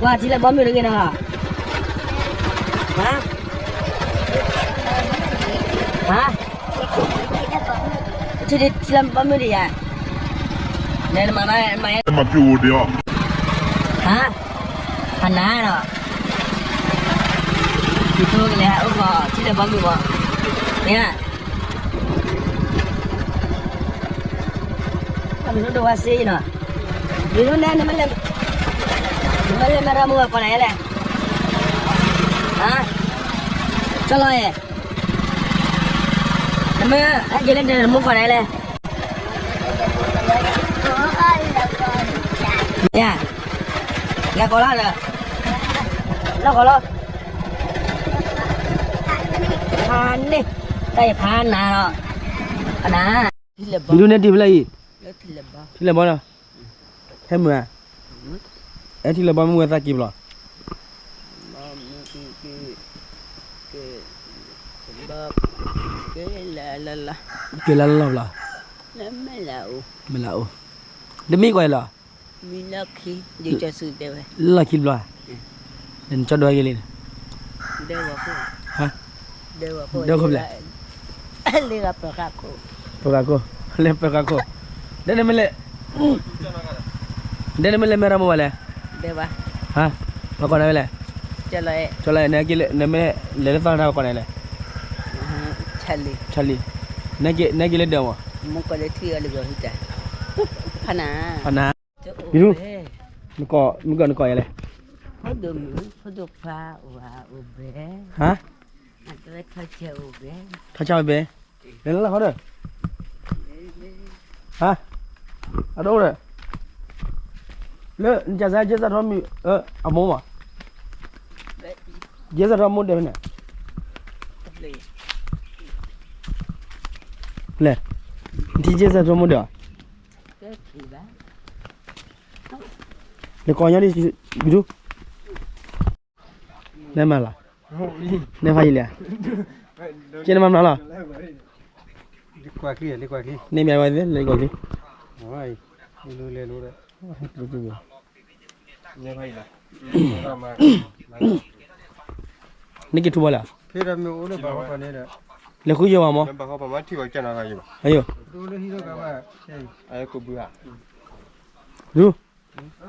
ကွၢ်ထံလၢဘီမုၢ်တဂ့ၤနီၤ, ဟါ, ဟါ, ထံလၢဘီမုၢ်တဂ့ၤ, နမၤဘၣ်, မၤ, ဟါ, ဖးနါနီၤ, ယဆိကမိၣ်ကလဲၤဟးအိၣ်ဃီထံလၢဘီမုၢ်ဘၣ်, မ့ၢ်ဧါ, မ့ၢ်ဒိၣ်ဝဲစ့နီၤ, ယဆိကမိၣ်, နမ့ၢ်လဲၤမၤတၢ်မူဝဲကိးနၤလဲၣ်, ဟါ, ကၠီလီၤယဲၢ်, နမ့ၢ်ဟဲက့ၤလၢဒဲးနမူကိးနၤလဲၣ်, မ့ၢ်ဧါ, လဲၤကိးလီၤဒီး, လီၤကိးလီၤ, ဖးန့ၣ်, တၢ်ယဖးနၤလီၤ, ဖးနါ, မ့ၢ်ဒိၣ်န့ၣ်ထံဖဲလဲၣ်အံၤ, ထံလၢဘီနီၤ, ဟဲမုာ်ဧါ, ဟဲထံလၢဘီမုၢ်ဝဲသးက့ၤဘျီ, က့ၤလၢလီၢ်ဘျီ, မ့ၢ်လၢအိၣ်, တမံၤကွၢ်လီၤ, လၢလီၢ်ခံတဘျီ, နကၠီဒိးက့ၤလံန့ၣ်, ဒၢခိၣ်ဖျဲၣ်, ပၢၤဃာ်ခိၣ်, လဲၤပၢၤဃာ်ခိၣ်, ဒဲနမ့ၢ်လဲၤ, ဒဲနမ့ၢ်လဲၤမၤတၢ်မူဘၣ်လဲၣ်, ဟါ, ပှၤကိးနၤမ့ၢ်လဲၣ်, ကၠီလီၤ, နမ့ၢ်လဲၤလၢသီတၢ်ပှၤကိးနၤလဲၣ်, လံ, နက့ၤလၢဒၢးမး, ဖးနါ, ဖးနါ, မ့ၢ်ကိးနကိးယၤလဲၣ်, ဟါ, ထီၣ်ဆါအိၣ်ဘဲ, လဲၤလၢလီၢ်ခီဒီး, ဟါ, အဒိဒီး, လၢနကစၢ်ယဲစၢ်ထီၣ်မုၢ်, အမိၢ်မး, ယဲစၢ်ထီၣ်မိၢ်ဒဲးဖဲန့ၣ်, လဲၣ်, နထံၣ်ယဲစၢ်ထီၣ်မိၢ်ဒဲး, နကိးညီဒ်, ဘံထူ, နမၤလီၤ, နဖးယံာ်လံဧါ, ကဲနမၤမနုၤလီၤ, နမၤဝဲသ့ၣ်လၢကွၢ်ခံ, နက့ၤထူဘၣ်လၢ, လဲၤဃုယဲၢ်ဘၣ်မး, အယိာ်, ဒူ,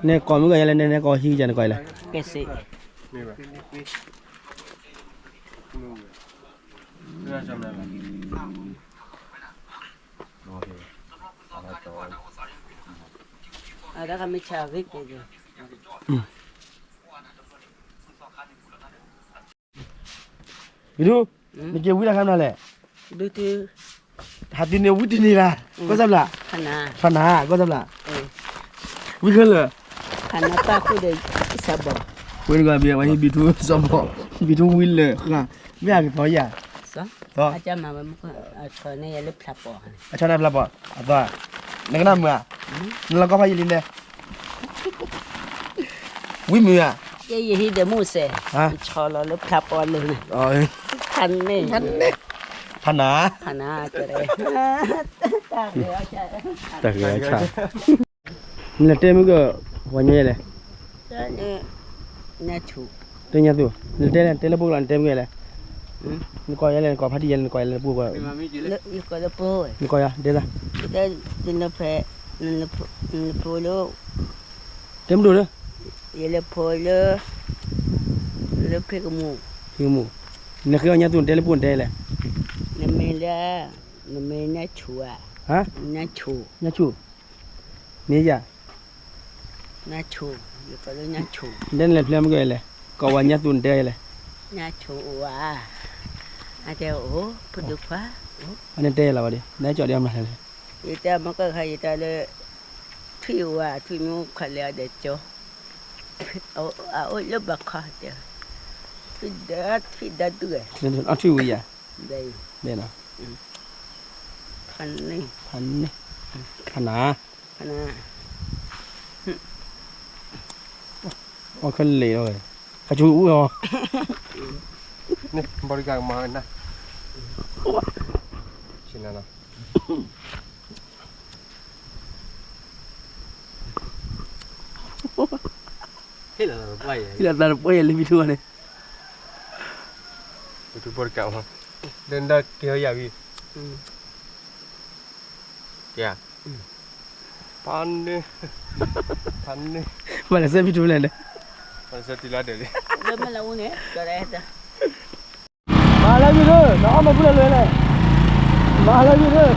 နကိးမုၢ်ကယၤလဲၣ်, နကိးဟံၣ်ကယၤနကိးလဲၣ်, ယဒူ, နက့ၤဝံတၢ်ခါမနုၤလဲၣ်, ဟးတုၤန့ၣ်ဝံတန့ၢ်လၢ်, ကိးစၢ်ဘျး, ဖးနါ, ကိးစၢ်ဘျး, ဝံခဲလၢာ်, ဝံတဂၤဘံ, ဝဲဟံၣ်ဘံထူစီၤဘီ, ဘံထူဝံလၢာ်ဃၣ်, မ့ၢ်အကသီယၤ, အဆီန့ၣ်ဖျါပီၤ, အသီ, နကနၣ်မုာ်ဧါ, နလီၤကီဖးယံာ်လံလဲၣ်, ဝံမုာ်ဧါ, ယဟံးဒီးမုၢ်စဲး, ဆီလီၤလၢဖျါပီၤလၢာ်န့ၣ်, ဖးနါ, ဖးနါ, တၢ်ဂ့ၤအဆၣ်, နလဲၤတဲမုၢ်က, ပှၤညီလဲၣ်, တဲညါသူ, နတဲလဲၣ်, တဲလၢပှိၢ်ကလီၤ နတဲမုၢ်လဲၣ်, နကိးယၤလဲၣ်, နကိးဖါတံၢ်ယၤလဲၣ်, နကိးယၤလဲၣ်လၢပှိၢ်ကလီၤ, နကိးယၤ, တဲသး, နဖိလၢ, တဲမုၢ်ဒိၣ်လၢ, ယလဲၤဖိလၢ, လၢဖံကမူၣ်, ဖံကမူၣ်, နဃ့အီၤညါသူ နတဲလၢပှိၢ်နတဲလဲၣ်, နမ့ၢ်လၢ, နမ့ၢ်ညါဆူၣ်ဧါ, ညါဆူၣ်, ညါဆူၣ်, မ့ၢ်ယၤ, ညါဆူၣ်, ယကိးလၢညါဆူၣ်, နတဲနလဲၤဖျဲမုၢ်ကလဲၣ်, ကိးဝဲညါသူ နတဲလဲၣ်, ညါဆူၣ်အိၣ်ဧါ, အတဲအိၣ်, ဖိဒိၣ်ခွါ, အနတဲလီၤဘၣ်ဒီး နကၠီဒ်အမၤလဲၣ်, ယတဲမ့ၢ်ကခါ ယတဲလၢ, ထွံၣ်အိၣ်ဧါ, ထွံၣ်မ့ၢ်ခီလဲၣ်အဒီးကၠီ, အအိၣ်လၢဘၣ်ခီတဲ, ထွံၣ်ဒီးထွံၣ်ဒီးဒုး, အထွံၣ်ဝံၤယၤ, ဘဲနီၤ, ဖးန့ၣ်, ဖးနါ, ဖးနါ, အီခဲလၢာ်လီၤ, ကဆူအူအီၤ, န့ၣ် ဘီဒံကါကမၤနၤ, ဆ့ၣ်နီၤနီၤ, က လီၤသးတပှဲၤယၤလၢမံထူၣ်န့ၣ်, မံထူၣ်ဘီတကးမး, ဒၣ်ကဲယၤဝံၤ, ကဲ, ဖးန့ၣ်, ဖးန့ၣ်, မၤလၢစဲမံထူၣ်လဲၣ်န့ၣ်, မၤလၢစဲတုၤလၢဒၢးလံ, မၤလၢမံထူၣ်, မၤလၢမံထူၣ်, နအီၣ်မၤဘူၣ်လၢလွဲလဲၣ်, မၤလၢမံထူၣ်,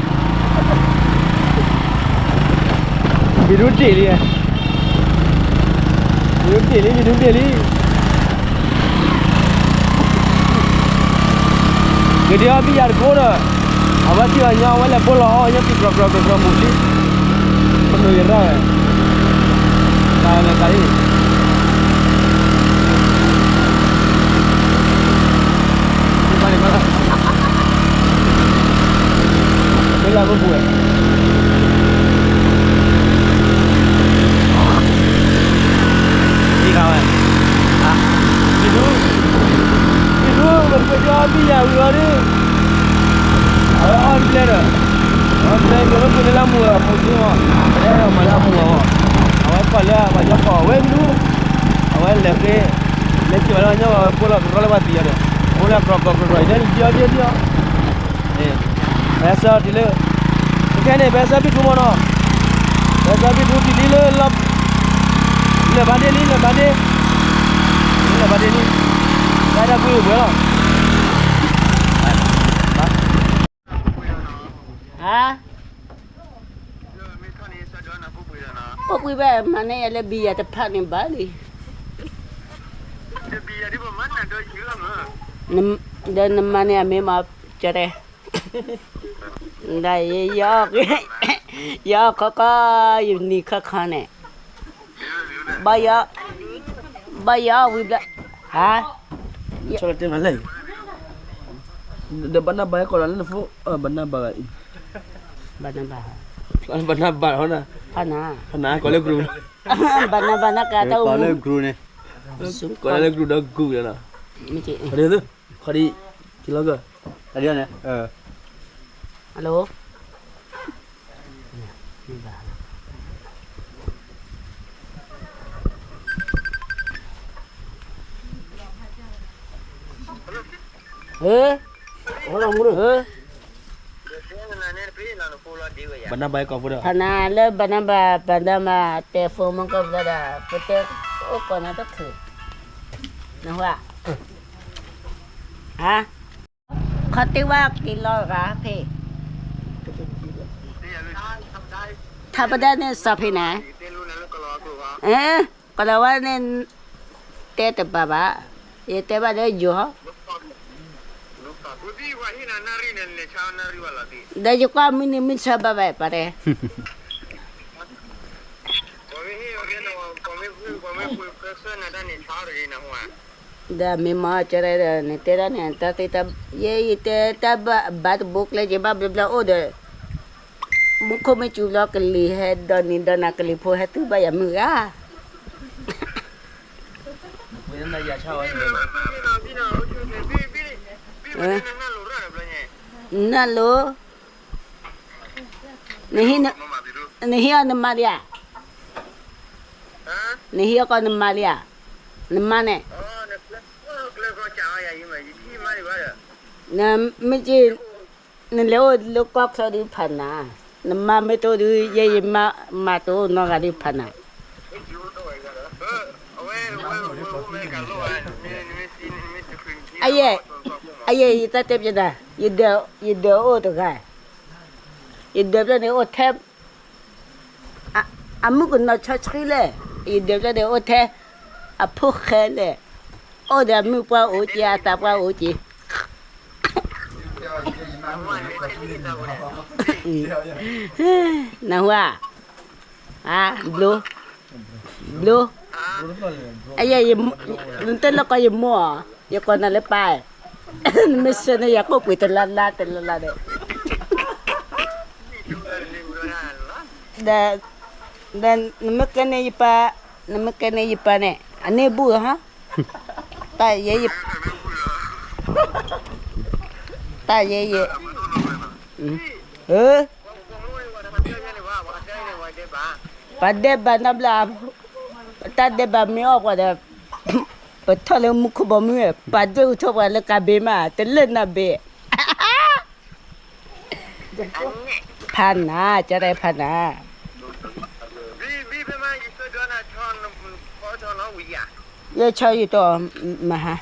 မံထူၣ်တ့ၢ်လံ, မံထူၣ်တ့ၢ်လံ, မံထူၣ်တ့ၢ်လံ, ကဒုးအီၣ်ဘံၣ်ယၤတကိးဒီး, အဝဲထံၣ်အီၤညီ အဝဲလဲၤဖိလီၤအီၣ်ညီသံကြီကြီကြီကြီမူၤလံ, ပနိးယရၣ်ဝဲ, တၢ်လၢတၢ်အံၤ မံထူၣ်, မံထူၣ်, ပကွဲးကၠီဘံၣ်ယၤဝံၤအီၤဒီး, အဝဲအီၣ်ဘျဲၣ်ဒီး, အီၣ်ဘျဲၣ် ပကွဲးလၢလၢမူၤအပူၤသ့မး, ပတဲမၤလၢအပူၤအီၤ, အဝဲကွၢ်လၢပှၤကၠီဖီၣ်ဝဲမံထူၣ်, အဝဲလဲၤဃ့, လဲၤက့ၤဝဲလၢညီ ဖိလီၤကရီလၢပှၤသံအီၤဒီး, ဖိလၢကရီကရီကရီအံၤ ဒ်အီၤဒ်အီၤဒ်အီၤ ဖဲဆၢတုၤလၢ, ခဲန့ၣ် ဖဲဆၢဘံၣ်ထူမ့ၢ်နီၤ, ဖဲဆၢဘံၣ်ထူတုၤလံလၢလီၤ, လၢၢ်ဘၣ်ဒ့လံ လၢၢ်ဘၣ်ဒ့, လၢၢ်ဘၣ်ဒ့လံ, တၢ်တၢ်ကွံဝဲလီၤ, ဟါ, ကိးကွံဘၣ်မၤန့ၢ်ယၤလၢဘံယၤတဖၣ်န့ၣ်ဘၣ်လံ, ဒီးနမၤန့ၢ်အမ့ၢ်မၤကရဲ, ဒ်ယ, ယအီၣ်ခီခီ, ယနံၤခီခီန့ၣ်, ဘၣ်ယီ, ဘၣ်ယီဝံၤဘျီ, ဟါ, ဒီးဘၣ်နၢ်ဘၣ်ဟဲကိးလီၤလၢနဖိ, ဘၣ်နၢ်ဘၣ်ဂၤအံၤ, ဘၣ်နၢ်ဘၣ်, ဘၣ်နၢ်ဘၣ်ဟီနၤ, ဖးနၤ, ဖးနၤကိးလၢ group, ဘၣ်နၢ်ဘၣ်နၢ်ကါတၢ်အိၣ်မူ, ကိးလၢ group ဒီး group လီၤ, မ့ၢ်က့, ခီဒံ, ခီဒံ, ကလီက, hello, ဘၣ်နၢ်ဘၣ်ကိးဖိဒီး, ဖးနၤလၢဘၣ်နၢ်ဘၣ် ဘၣ်နၢ်ဘၣ်တဲဖိမုၣ်ကီၢ်ဘျီဒီး ပတဲအိၣ်ကိးနၤတချုး, နဟါ, ဟါ, ခီတ့ဝဲက့ၤလီၤဂၤဖဲ, ထါပဒၣ်န့ၣ်စီၤဖဲန့ၣ်, ကလီၤဝဲန့ၣ်, တဲတဘၣ်ဘၣ်, ယတဲဘၣ်ဒီးယိၤဟီ, ဒီးယကွၢ်မုၢ်နံၤမုၢ်ဆၢဘၣ်ဘၣ်ပှၤတဲ, ဒီးမ့ၢ်မၤကရဲဒီး နတဲဒၣ်န့ၣ် တၢ်သ့ၣ်တၢ်, ယဲယတဲတၢ်ဘၣ်တဘိကျဲ ယဘၣ်ဘျီဘျီအိၣ်ဒီး, မူခိၣ်မ့ၢ်စူၤဘျီကလံၤဟဲဒီးနံၤဒီးနၤ ကလံၤဖိဟဲသုဘၣ်ယၤမုၢ်ဧါ, နၢ်လိၤ, နဟံးအီၤနမါလံဧါ, နဟံးအီၤကီးနမါလံဧါ, နမါန့ၣ်, မ့ၢ်က့, နလဲၤအိၣ်လၢကီၢ်ချၢဒုးဖးနၤ, နမါမ့ၢ်တအိၣ်ဒုး ယဲယမါမၤတအိၣ်နီတဂၤဒုးဖးနၤ အယဲၢ်, အယဲၢ် ယတၢ်တဲပျဲနၤ, ယဒၢးအိၣ်တဂၤ, ယဒၢးဖျၢၣ်န့ၣ်အိၣ်ထဲ, အမုၣ်ကနီၤဆီဆှံလဲၣ်, ယဒၢးဖျၢၣ်န့ၣ်အိၣ်ထဲ, အဖိၣ်ဃဲလဲၣ်, အိၣ်ဒီးအမုၣ်ပှၢ်အိၣ်က့ၤ အသးပှၢ်အိၣ်က့ၤ နၢ်ဟူဧါ, ဘျိ, ဘျိ, အယဲၢ်, နတလိၣ်ကိးယမိၢ်ဧါ, ယကိးနၤလၢပၢ်, နမ့ၢ်ဆှၢန့ၢ်ယၤကိၣ်ပှ့ၤတလါလါတလါလါဒီး, ဒီး, ဒီးနမ့ၢ်ကဲန့ၢ်ယပၢ်, နမ့ၢ်ကဲန့ၢ်ယပၢ်န့ၣ် အန့ၢ်ဘူၣ်ဟါ, တၢ်ယဲယ, တၢ်ယဲယ, ပှၤဒဲးဘးနီတဘျီ, တၢ်ဒဲးဘးမ့ၢ်အီၣ်ပှၤဒီး ပထီၣ်လၢမူခိၣ်ဘီမုၢ် ပာ်ဒွဲၣ်အူထီၣ်ပှၤလၢကးဘ့မး တလၢနၤဘ့ၣ် ဖးနၤ ကတၢ်ဖးနၤ ယဆီယတီၢ်မဟါ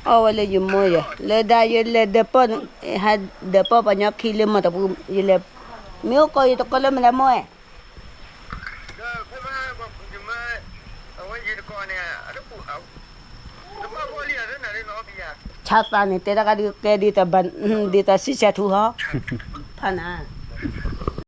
အီၣ်ဝဲလၢယမိၢ်ယၤ လၢဒၣ်ယလဲၤဒၢးပီၢ် ဟဲဒၢးပီၢ်ပှၤညီခံလၢမီၢ်တပူၤ ယလဲၤ မ့ၢ်အိၣ်ကီးယတကီလၢမတၤမိၢ်ဝဲ ဆါသးန့ၣ် တဲတၢ်ကဒုးကဲဒ်သိးဘၣ် ဒ်သိးစံၣ်ဆါထူဟီ ဖးနၤ